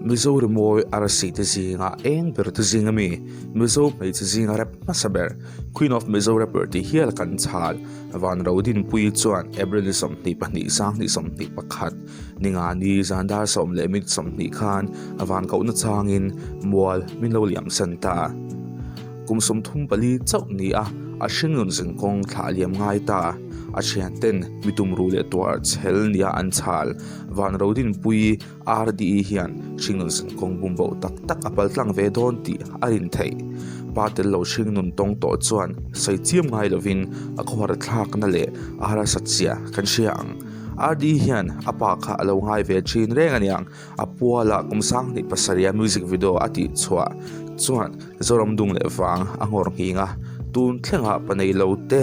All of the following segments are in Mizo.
Mizo rimawi arsi te zinga eng ber te zinga mi, Mizo hmeichhe zinga rap hmasa ber, Queen of Mizo Rapper tih hial kan chhal. Van Rodinpuii chuan April ni 22 sanghnih 21 ningani zan dar 10 minute 20 khan a van kohna changin mual min lo liam san ta. Kum 34 chauh ni a, a hringnun zinkawng thlah liam ngai ta. A thianten mi tumruh leh tuar chhel nia an chhal. Van Rodinpuii RDE hian hringnun zinkawng bumboh tak tak a paltlang ve dawn tih a rin theih. Pa tel lo hringnun tawng tawh chuan sawi chiam ngai lovin a khawhar thlakna leh a harsat zia kan hria ang. RDE hian a pa kha a lo ngai ve thin reng a niang. A puala kum 27 a music video a tih chhuah chuan Zoram dung leh vang a nghawr nghing a, tun thlengah pa nei lo te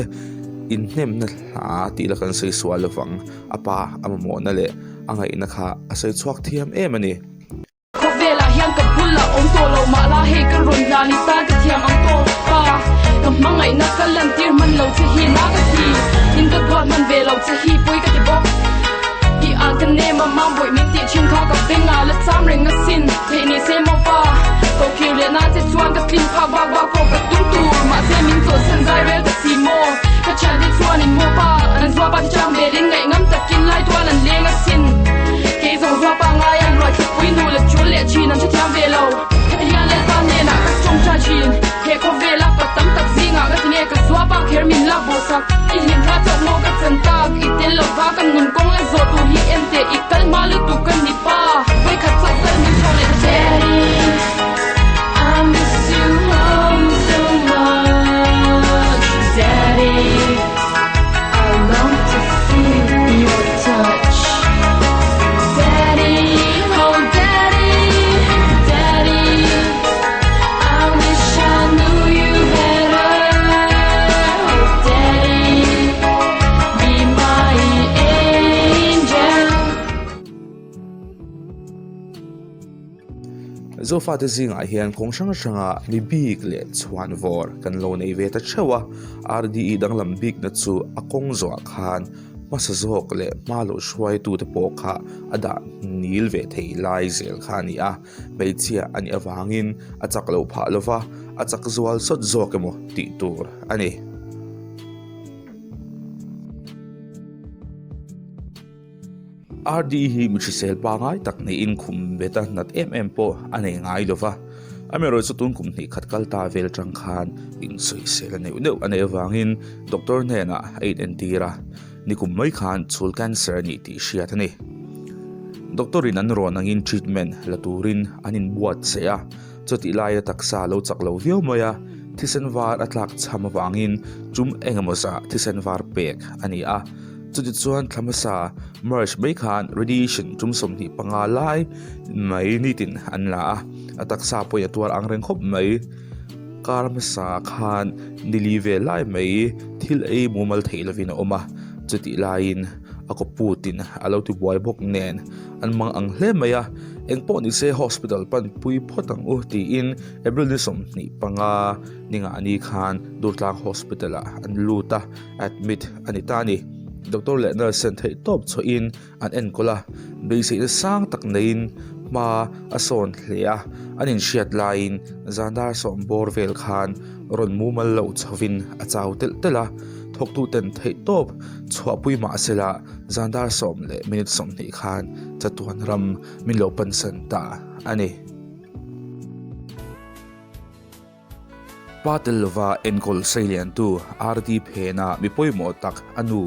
inhnemna hla tih la kan sawi sual lovang. A pa a mamawhna leh a ngaihna kha a sawi chhuak thiam em a ni. Khawvelah hian ka bulah awm tawh lo mah la hei ka rawn hlan i tan ka thiam ang tawh pa. Ka hmangaihna ka lantir hman lo che hi na ka ti in ka duat hman ve lo che hi pawi ka ti bawk. I an ka nem a mam bawih min tih thin kha ka beng a la cham reng asin theih ni se maw pa. Kohkhir leh na che chuan ka tlin phak bak bak pawh ka tum tur mahse min chawlhsan zai rel ta si maw. Ka thian te chuan in maw pa an zua pa te chang velin ngaih ngam takin lai tual an leng asin. Kei zawng zua pa ngai a luai thlipui nu la chul leh thin an hrethiam ve lo. Heti hian Lalpa hnenah ka tawngtai thin. He khawvela pa tam tak zingah ka ti nge ka zua pa kher min lak bawh sak. I hlim thla chauh maw ka chan tak i tel lova ka nun kawng la zawh tur hi em teh i kal hma lutuk ka ni pa. Vawikhat chauh kal min chhawng leh ta che. I miss you oh so much Daddy I long to feel your touch Daddy oh Daddy Daddy I wish I knew you better Oh Daddy be my angel. Zofate zingah hian kawng hrang hranga mi bik leh chhuan vawr kan lo nei ve ta theuh a, RDE danglam bikna chu a kawng zawhah khan hmasa zawk leh hma lo hruaitute pawh kha a dah nil ve thei lai zel kha a ni a, hmeichhia a nih avangin a chak loh phah lo va, a chak zual sawt zawk emaw tih tur a ni. RD hi mi hrisel pangai tak niin khum beta nat em em pawh a nei ngai lo va, amaherawhchu tun kum hnih khat kal ta vel atang khan insawisel a neuh neuh a neih avangin doctor hnenah a inentir a, nikum mai khan chhul cancer a nih tih hriat a ni. Doctor in an rawn angin treatment la turin an inbuatsaih a, chutih laia taksa a lo chak lo viau mai a, thisen var a tlak chham avangin tum engemaw zah thisen var pek a ni a. Chutichuan thla hmasa March mai khan radiation tum 25 lai mai nitin an la a, a taksa pawhin a tuar ang reng khawp mai. Kar hmasa khan nili ve lai mai thil ei mumal theih lovin a awm a, chutih laiin a kaw putin a lo ti buai bawk nen an mang ang hle mai a, engpawh ni se hospital panpui phawt ang u tiin April ni 25 ningahni khan Durtlang Hospital ah an lut a. Admit a ni ta a ni. Doctor leh nurse ten theih tawp chhuahin an enkawl a, beiseihna sang tak neiin hma a sawn hle a, an inhriat laiin zan dar sawm bawr vel khan rawn mumal loh chhovin a chau telh telh a, thawktuten theih tawp chhuahpui mah sela zan dar 10:20 khan chatuan ram min lo pansan ta a ni. Pa tel lova enkawl seiliantu RD Phena mi pawimawh tak a nu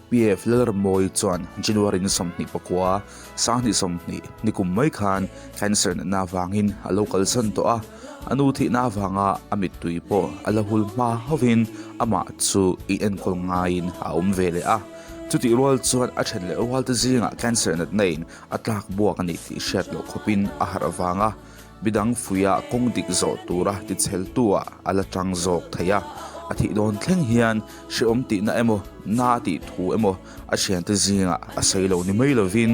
PF Lalrammawi chuan January ni 29, 2020 nikum mai khan cancer natna avangin a lo kalsan tawh a, a nu thihna avanga a mittui pawh a la hul hma hovin amah chu i enkawl ngaiin a awm ve leh a. Chutih rual chuan a then leh rualte zingah cancer natna in a tlak buak a ni tih hriat loh khawpin a harh avanga Midang fuiah kawng dik zawh tura ticheltu ah a la tang zawk thei a, a thih dawn thleng hian hrehawm tihna emaw, na tih thu emaw a thiante zingah a sawi lo ni mai lovin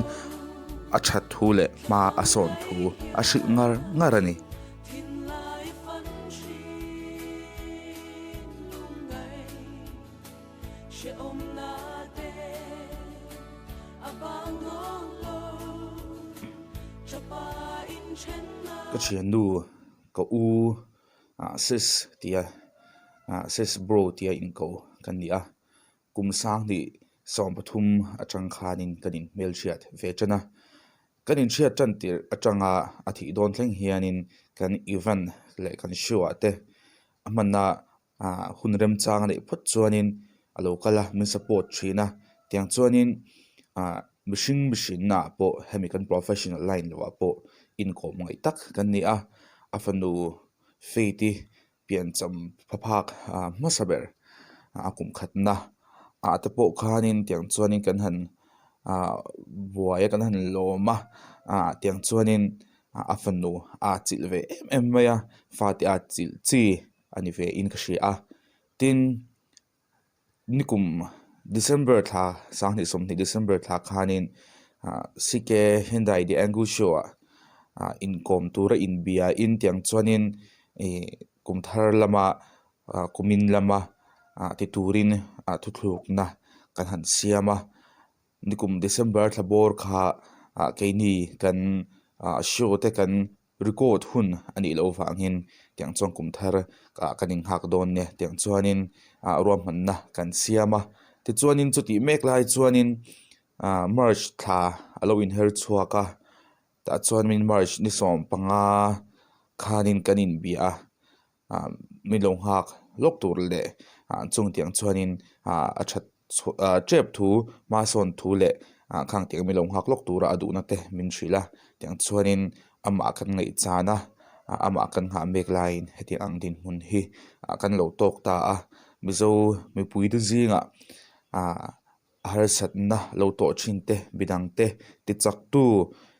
a that thu leh hma a sawn thu a hrilh ngar ngar a ni. Ka thiannu ka u ah sis tia ah sis bro tia inko kan ni a kum sanghnih 13 atang khanin kan inhmelhriat ve tan a kan inhriat tan tirh atanga a thih dawn thleng hianin kan event leh kan show ah te a hmanna ah hun remchang a neih phawt chuanin a lo kal a min support thin a tiang chuanin ah mihring mihrinna ah pawh hemi kan professional line loh ah pawh inkawm ngaih tak kan ni a a fanu Faith i piancham phaphak ah hmasa ber a kum khatna ah te pawh khanin tiang chuanin kan han ah buai a kan han lawm a ah tiang chuanin a fanu a chilh ve em em mai a fate a chilh chi a ni ve in ka hria a tin nikum December thla 2020 December thla khanin ah C K Hyundai the Angle show ah ah inkawm tura inbia in tiang chuanin ih kum thar lama ah kumin lama ah ti turin ah thuthlukna kan han siam a nikum December thla bawr kha ah keini kan ah show te kan record hun a nih loh vangin tiang chuan kum thar ah kan inghak dawn nia tiang chuanin ah ruahmanna kan siam a tichuanin chutih mek lai chuanin ah march thla a lo inher chhuak a tah chuanin march ni 15 khanin kan inbia a ah min lo nghak lawk tur leh ah chung tiang chuanin ah a that chhuah ah tep thu hmasawn thu leh ah khang tiang min lo nghak lawk tura a duhna te min hrilh a tiang chuanin amah kan ngaih chan a ah amah kan nghah mek laiin hetiang ang dinhmun hi ah kan lo tawk ta a mizo mipui te zingah ah. A harsatna lo tawh thin te, midang te tichaktu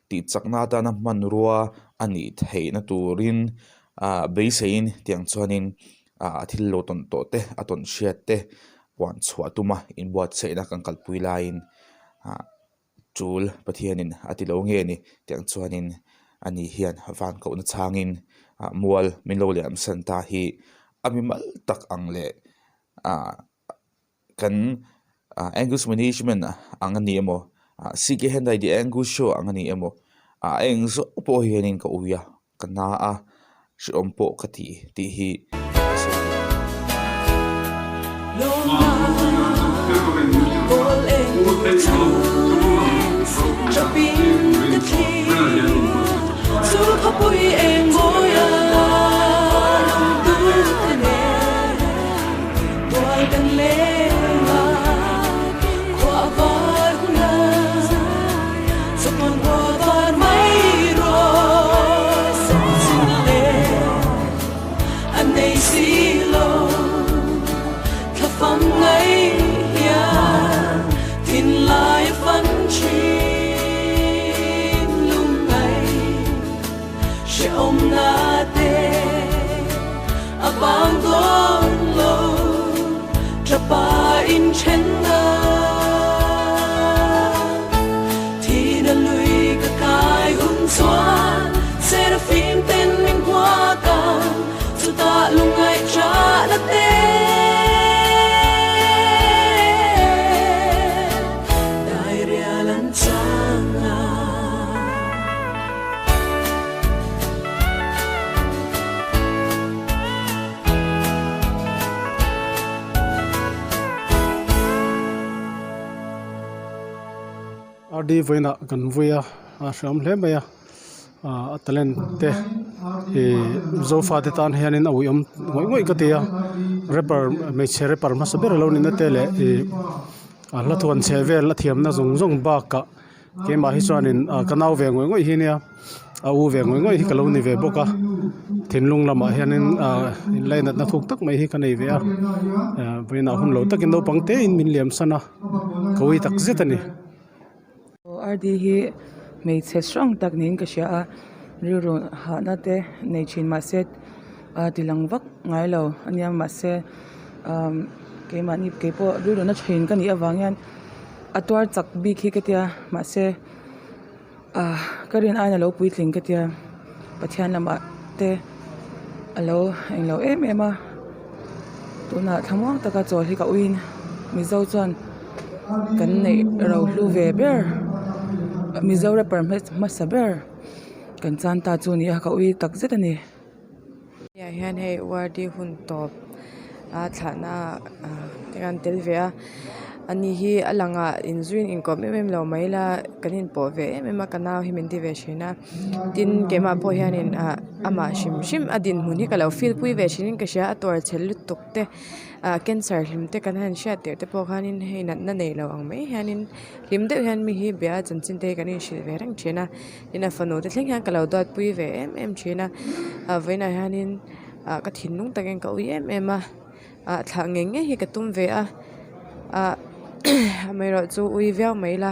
tihchakna atana hmanrua a nih theihna turin ah beiseiin tiang chuanin ah thil lo tawn tawh te a tawn hriat te puan chhuah tuma inbuatsaihna kan kalpui laiin ah tul Pathianin a ti lo nge ni tiang chuanin ani hian van kohna changin ah mual min lo leh amsan ta hi a mimal tak ang leh ah. Kan Angus Management ang a ni emaw CK Hyundai The Angus Show ang a ni emaw a eng zawk pawh hianin ka ui a ka na a hrehawm pawh ka ti tih hi ka sawi duh. RD vawiinah kan vui a a hreawm hle mai a ah a talent te ih zofa te tan hianin a uiawm ngawih ngawih ka ti a rapper hmeichhe rapper hmasa ber alo nihna te leh ih a hla thuan chhe vel a thiamna zawng zawng bakah. Keimah hi chuanin ah ka nau ve ngawih ngawih hi nia a u ve ngawih ngawih hi ka lo ni ve bawk a thinlung lamah hianin ah inlainatna thuk tak mai hi ka nei ve a ah vawiinah hun lo takin naupang te in min liam san a ka ui tak zet a ni. RD hi hmeichhe hrang tak niin ka hria a rilru hahna te nei thin mahse ah ti lang vak ngai lo a nia mahse ah keimahni keipawh rilru na thin ka nih avang hian. A tuar chak bik hi ka tia mahse ah ka rin aiin a lo puitling ka tia Pathian lamah te a lo englo em em a tunah thlamuang taka chawl hi ka uiin Mizo chuan kan neih ro hlu ve ber Mizo rapper hmasa ber. kan chan ta chu a ni a ka ui tak zet a ni. Hetiang hian hei URD hun tawp a thlahna ah te kan tel ve a ani hi a langah inzuiin inkawp em em lo mai ila kan inpawh ve em em a ka nau hi min ti ve thin a tin keimah pawh hianin ah amah hrim hrim a dinhmun hi ka lo feel pui ve thin in ka hria a tuar chhe lutuk te ah cancer hlim te kan han hriat tirh te pawh khanin hei natna nei lo ang mai hianin hlim deuh hian mi hi bia chanchin te hi kan inhrilh ve reng thin a. Tin a fanu te thleng hian ka lo duat pui ve em em thin a ah vawiinah hianin ah ka thinlung takin ka ui em em a ah thlah ngei ngei hi ka tum ve a ah amaherawh chu ui viau mai ila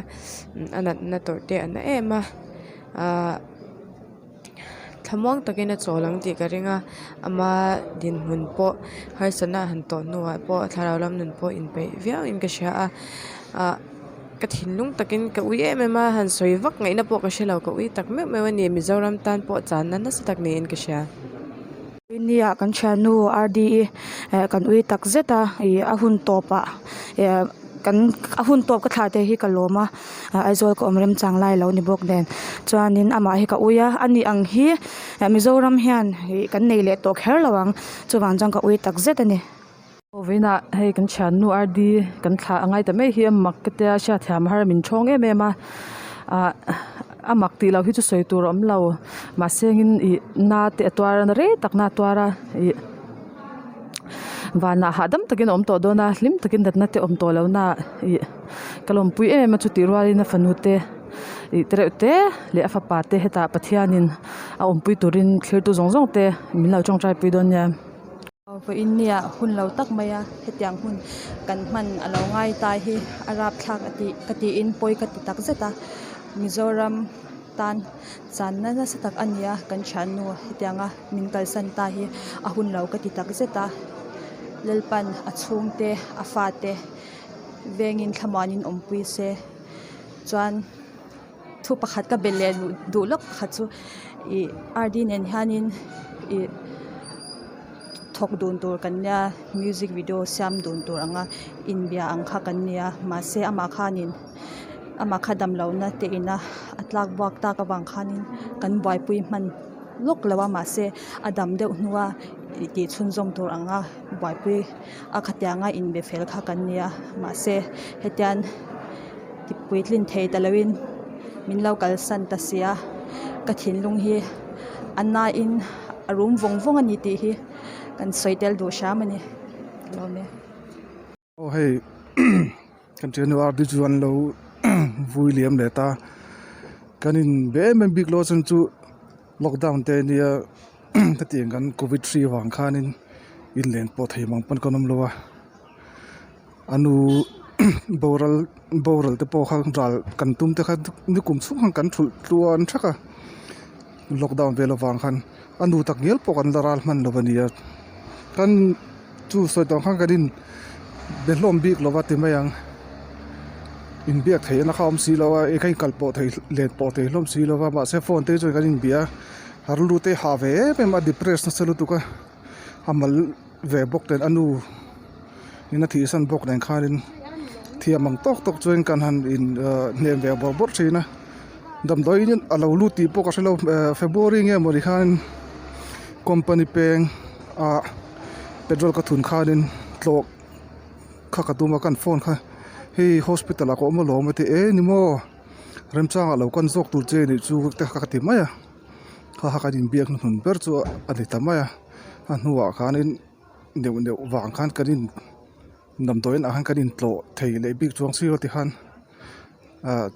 a natna tawrh te a na em a ah thlamuang takin a chawl ang tih ka ring a ama dinhmun pawh harsatna a han tawh hnuah pawh thlarau lam nun pawh inpeih viauin ka hria a ah. Ka thinlung takin ka ui em em a, han sawi vak ngaihna pawh ka hre lo, ka ui tak meuh meuh a ni, Mizoram tan pawh channa nasa tak niin ka hria. Nia kan thiannu RDE eh kan ui tak zet a ih a hun tawp ah eh kan a hun tawp ka thlah te hi ka lawm a Aizawl ka awm remchang lai lo ni bawk nen chuanin amah hi ka ui a ani ang hi Mizoram hian ih kan nei leh tawh kher lo ang chuvang chuan ka ui tak zet a ni. Vawiinah hei kan thiannu RD kan thlah a ngai ta mai hi a mak ka tia hriatthiam har min thawng em em a ah a mak tih loh hi chu sawi tur a awm lo mahse engin ih na te a tuar a na rei tak na a tuar a ih vanah hahdam takin a awm tawh dawn a hlim takin natna te awm tawh loh na ih ka lawmpui em em a chutih rualin a fanu te ih tereuh te leh a fapa te hetah Pathianin a awmpui turin thlirtu zawng zawng te min lo tawngtai pui dawn nia. Vawiin nia hun lo tak mai a hetiang hun kan hman a lo ngai tai hi a rapthlak a tih ka tiin pawi ka ti tak zet a Mizoram tan channa nasa tak a ni a kan thiannu hetianga min kalsan ta hi a hun lo ka ti tak zet a Lalpan a chhungte a fate vengin thlamuanin awmpui se chuan. Thu pakhat ka belh leh duh lawk pakhat chu ih RD nen hianin ih thawk dun tur kan nia music video siam dun tur anga inbia ang kha kan nia mahse amah khanin amah kha damlohna te ina a tlak buak tak avang khanin kan buaipui hman lawk lo a mahse a dam deuh hnua ih tih chhunzawm tur anga buaipui a khatianga inbe fel kha kan nia mahse hetian. Tipuitlin thei ta loin min lo kalsan ta si a, ka thinlung hi a nain a rum vawng vawng a ni tih hi kan sawi tel duh hram a ni. Lawm e. Aw hei kan thiannu RD chu an lo vui liam leh ta, kan in be em em bik lo a chhan chu lockdown te ania hetiang kan covid hri vang khanin inlen pawh thei mang pawn kan awm lo a. A nu boral boral te pawh kha ral kan tum te kha nikum chhung khan kan thulh tluan thak a lockdown vel avang khan a nu tak ngial pawh kan la ral hman lo a ni a kan chu sawi tawh ang khan kan in be hlawm bik lo va ti mai ang inbiak theih na kha awm si lo a eng ka in kal pawh thei let pawh thei hlawm si lo va mahse phone te hi chuan kan inbia a rilru te hah ve em em a depress nasa lutuk a a mal. Ve bawk nen a nu in a thihsan bawk nen khanin thiam ang tawk tawk chuan kan han in ahh hnem ve bawrh bawrh thin a damdawiin a lo lut tih pawh ka hre lo ehh february nge mawni khan company peng ah petrol ka thun khanin tlawh kha ka tum a kan phone kha hei hospital ah ka awm alawm a ti e ni maw remchangah lo kan zawk tur che nih chu te kha ka ti mai a kha kha kan inbiak hnuhnun ber chu a ni ta mai a. A hnuah khanin neuh neuh vang khan kan in damdawiin ah khan kan intlawh thei leh bik chuang silo ti khan ah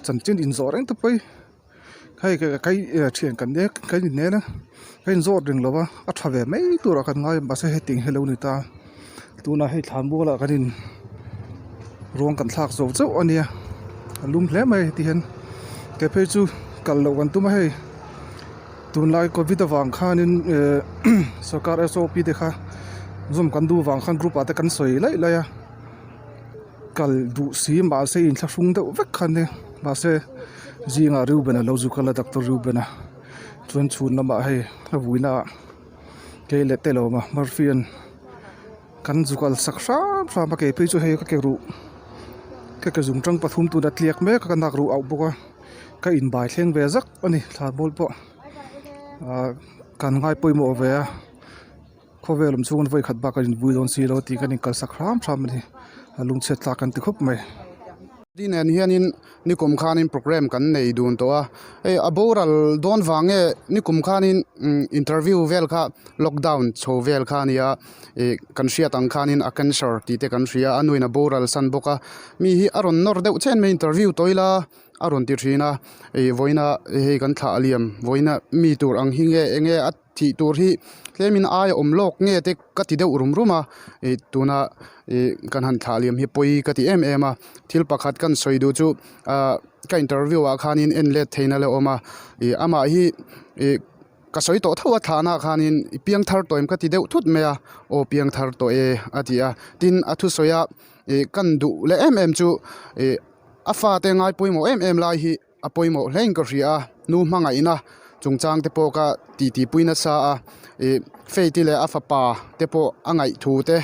chanchin inzawh reng te pawh hi hei ka thian kan nia kan in nen a ka inzawt reng lo va a tha ve mai turah kan ngai a mahse hetiang hi a lo ni ta tunah hei thlan mualah kan in ruang kan thlak zo chauh a nia a lum hle mai heti hian kei phei chu kal loh kan tum a hei. Tunlai covid avang khanin ehh sorkar S O P te kha zawm kan duh vang khan group ah te kan sawi laih laih a kal duh si mahse inthlahrung deuh vek kha ania mahse zingah Reuben a lo zu kal a doctor Reuben a chuan chhun lamah hei a vuina ah kei leh te lo awm a Murphy an kan zu kal sak hram hram a kei phei chu hei ka ke ruh ka ke zung tang pathum tuna tliak mek a ka nak ruh auh bawk a ka inbai thleng ve zak a ni thla bawl pawh. Ahh kan ngai pawimawh ve a khawvel awm chhunga vawi khat bak a invui dawn si lo tih kan inkalsak hram hram a ni a lungchhiat thlak kan ti khawp mai. Ti nen hianin nikum khanin programme kan nei dun tawh a hei a boral dawn vang nge nikum khanin interview vel kha lockdown chho vel kha a ni a ih kan hriat ang khanin a cancer tih te kan hria a nuin a boral san bawk a mi hi a rawn nawr deuh chen mai interview tawh ila. a rawn ti thin a ih vawiina hei kan thlah liam vawiina mi tur ang hi nge eng nge a thih tur hi tlemin aia awm lawk nge te ka ti deuh rum rum a ih tuna ih kan han thlah liam hi pawi ka ti em em a thil pakhat kan sawi duh chu ah ka interview ah khanin en let theihna la awm a ih amah hi ih ka sawi tawh tho a thlahna ah khanin i piang thar tawh em ka ti deuh thut mai a aw piang thar tawh e a ti a tin a thusawi a ih kan duh leh em em chu ih. A fate ngai pawimawh em em lai hi a pawimawh hlein ka hria a, nu hmangaihna chungchang te pawh ka titi pui nasa a, ih Faith-i leh a fapa te pawh a ngaih thu te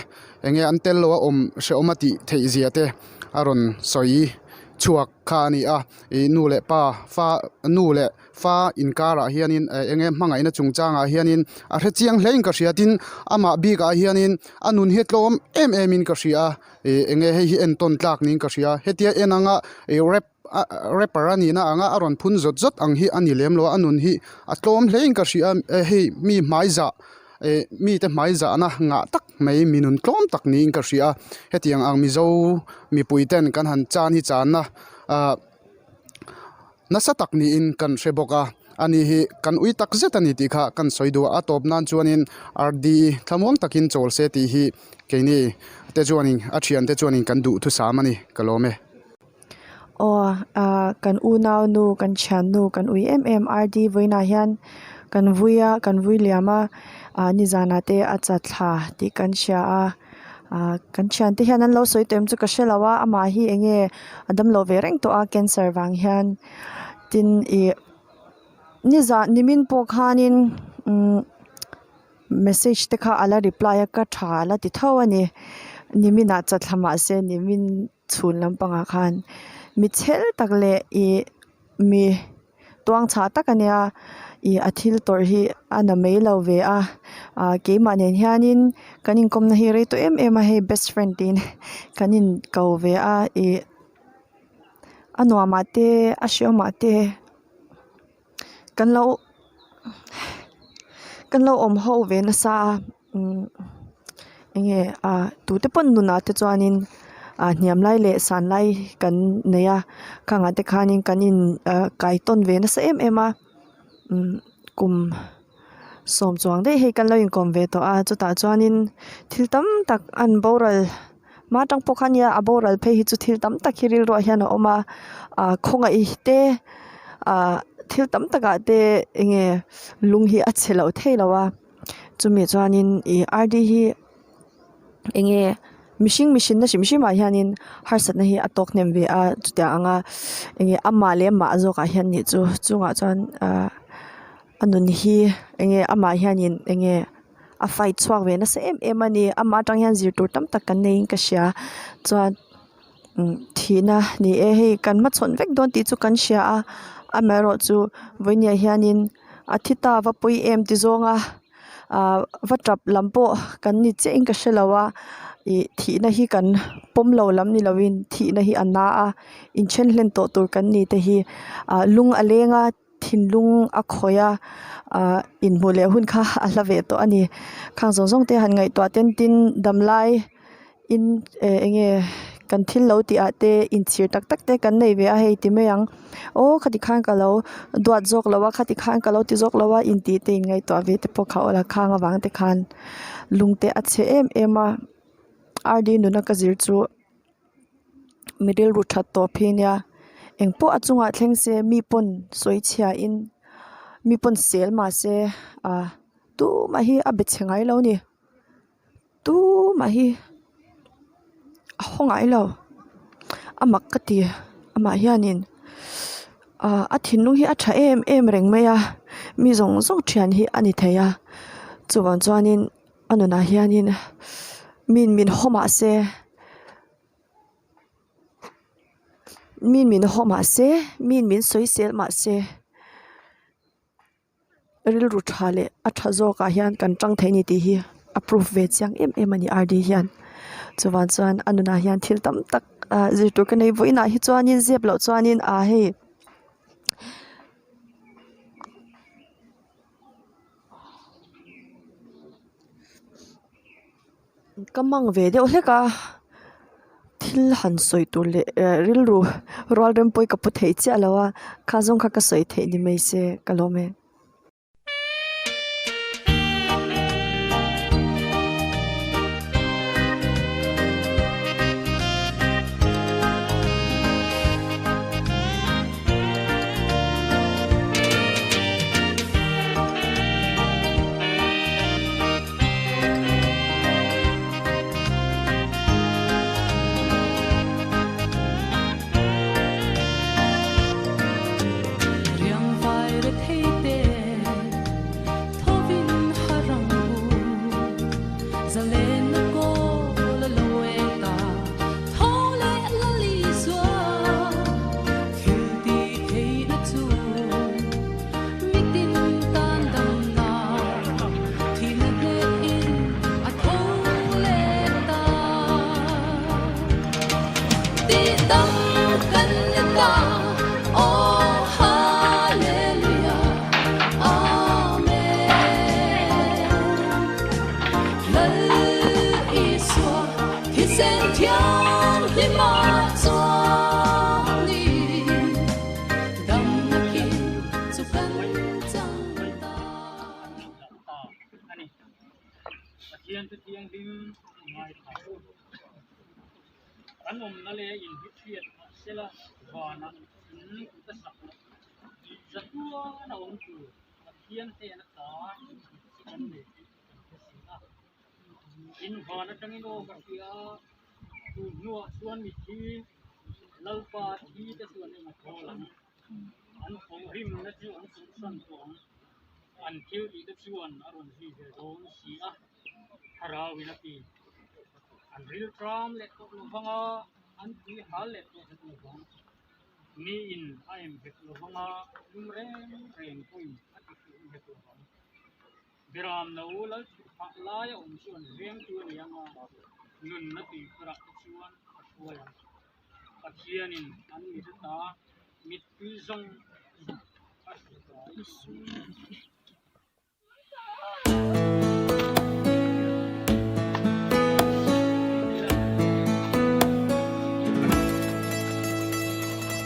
eng nge an tel lo a awm hrehawm a tih theih zia te a rawn sawi chhuak kha a ni a, ih nu leh pa fa nu leh fa inkarah hianin eng nge hmangaihna chungchangah hianin a hre chiang hlein ka hria tin amah bikah hianin a nun hi tlawm em em in ka hria a. Ih eng nge hei hi entawn tlak niin ka hria hetia en anga ih rap a rapper a nihna anga a rawn phun zawt zawt ang hi a ni lem lo a a nun hi a tlawm hle in ka hria a hei mi hmai zah ih mite hmai zahna ngah tak mai mi nun tlawm tak niin ka hria a hetiang ang mizo mipui ten kan han chan hi channa ah. Nasa tak niin kan hre bawk a, ani hi kan ui tak zet a ni tih kha kan sawi duh a, a tawp nan chuanin RD thlamuang takin chawl se tih hi keini te chuanin a thiante chuanin kan duh thusam a ni, ka lawm e. Aw ah kan unau nu kan thiannu kan ui em em RD vawiinah hian kan vui a kan vui liam a ah nizanah te a chatthla tih kan hria a. Ah kan thiante hian an lo sawi tawh em chu ka hre lo a amah hi eng nge a damlo ve reng tawh a cancer vang hian tin ih nizan nimin pawh khanin umm message te kha a la reply a ka tha a la ti tho a ni nimin ah chatthla mahse nimin chhun lampangah khan mi chhel tak leh ih mi. Tuang chhah tak a nia ih a thil tawrh hi a na mai lo ve a ah keimah nen hianin kan inkawmna hi rei tawh em em a hei best friend tiin kan inko ve a ih a nuamah te a hreawmah te kan lo kan lo awm ho ve nasa a umm eng nge ah tute pawn nunah te chuanin ah hniam lai leh san lai kan nei a khangah te khanin kan in ah kai tawn ve nasa em em a umm kum sawm chuang daih hei kan lo inkawm ve tawh a chutah chuanin thil tam tak an boral hma atang pawh khan nia a boral phei hi chu thil tam tak hi rilruah hian a awm a ah khawngaih te ah thil tam takah te eng nge lung hi a chhe loh theih loh a. Chumi chuanin ih R D hi eng nge mihring mihrinna hrim hrim ah hianin harsatna hi a tawk hnem ve a chutiang anga eng nge amah leh amah zawkah hian nih chu chungah chuan ahh a nun hi eng nge amah hianin eng nge a fight chhuak ve nasa em em a ni amah atang hian zir tur tam tak kan neiin ka hria chuan umm thihna ni e hei kan hmachhawn vek dawn tih chu kan hria a amaherawhchu vawinia hianin. A thi ta va pawi em ti zawnga ah va tap lam pawh kan ni chiah in ka hre lo a ih thihna hi kan pawm lo lam ni lovin thihna hi a na a inthen hlen tawh tur kan ni te hi ah lung a leng a thinlung a khawih a ah inhmuh leh hun kha a hla ve tawh a ni khang zawng zawng te han ngaihtuah ten tin damlai. In eh eng nge kan thil lo tih ah te inchhir tak tak te kan nei ve a hei ti mai ang aw khati khan ka lo duat zawk lo a khati khan ka lo ti zawk lo a intih te in ngaihtuah ve te pawh kha aw la khang avang te khan lung te a chhe em em a R D nuna ka zir chu mi rilru that tawp hi nia engpawh a chungah thleng se mi pawn sawi chhia in mi pawn sel mahse ah tumah hi a be chhe ngai lo a ni. Tumah hi a haw ngai lo a mak ka ti amah hianin ah a thinlung hi a tha em em reng mai a mi zawng zawng thian hi a ni thei a chuvang chuanin a nunah hianin min min haw mah se min min haw mah se min min sawisel mah se. rilru tha leh a tha zawkah hian kan tang thei a ni tih hi a proof ve chiang em em a ni RD hian chuvang chuan a nunah hian thil tam tak ah zir tur ka nei vawiinah hi chuanin zep loh chuanin ah hei. Ka mang ve deuh hlek a thil han sawi tur leh eh rilru rual rem pawh hi ka pu thei chiah lo a kha zawng kha ka sawi theih ni mai se ka lawm e.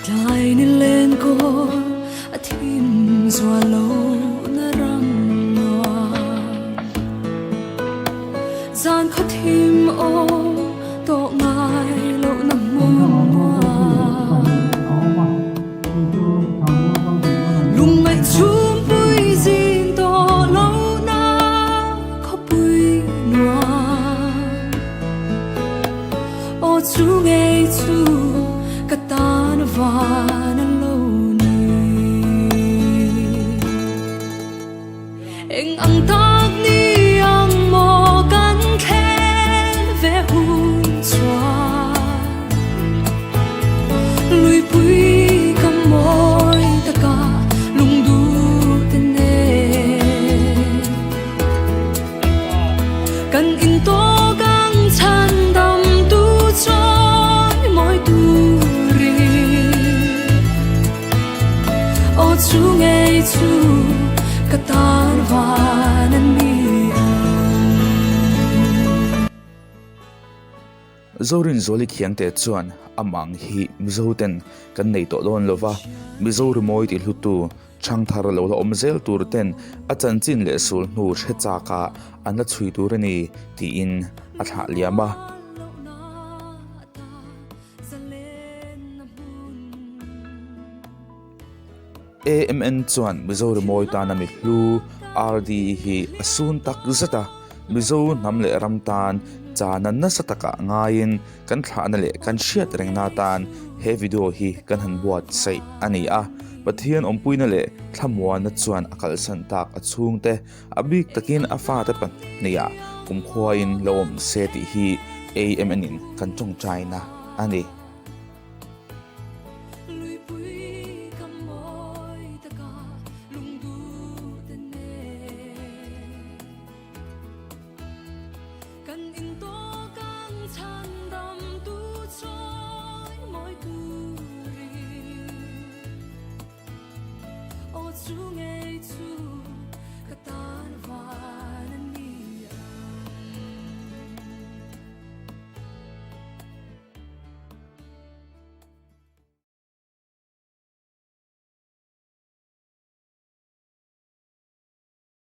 Tlai ni len kawl a thim zual lo na ram nuam Zan khaw thim awm tawh ngai lo na hmun nuam Lungngaih chhumpui zin tawh lo na khawpui nuam Aw chu ngei chu ka tan van a lo ni Eng ang tak ni ang maw kan thlen ve hun chuan Luipui ka mawi taka lungduh te nen Kan in tawk ang chhan dam tu chawi mawi turin Aw chu ngei chu ka tan van a ni ang. Zorinzuali Khiangte chuan a mang hi Mizo ten kan nei tawh dawn lova, Mizo rimawi tih hlutu Chhangthar lo la awm zel tur ten a chanchin leh sul hnu hre chak ah an la chhui tur a ni tiin a thlah liam a. AMN chuan Mizo rimawi tana mi hlu RD hi a sun tak zet a, Mizo hnam leh ram tan chana nasa takah ngaiin Kan thlahna leh kan hriat rengna atan he video hi kan han buatsaih a ni a, Pathian awmpuina leh thlamuanna chuan a kalsan tak a chhungte, a bik takin a fate pahniha kumkhuain lo awm se tih hi AMN in kan tawngtaina a ni.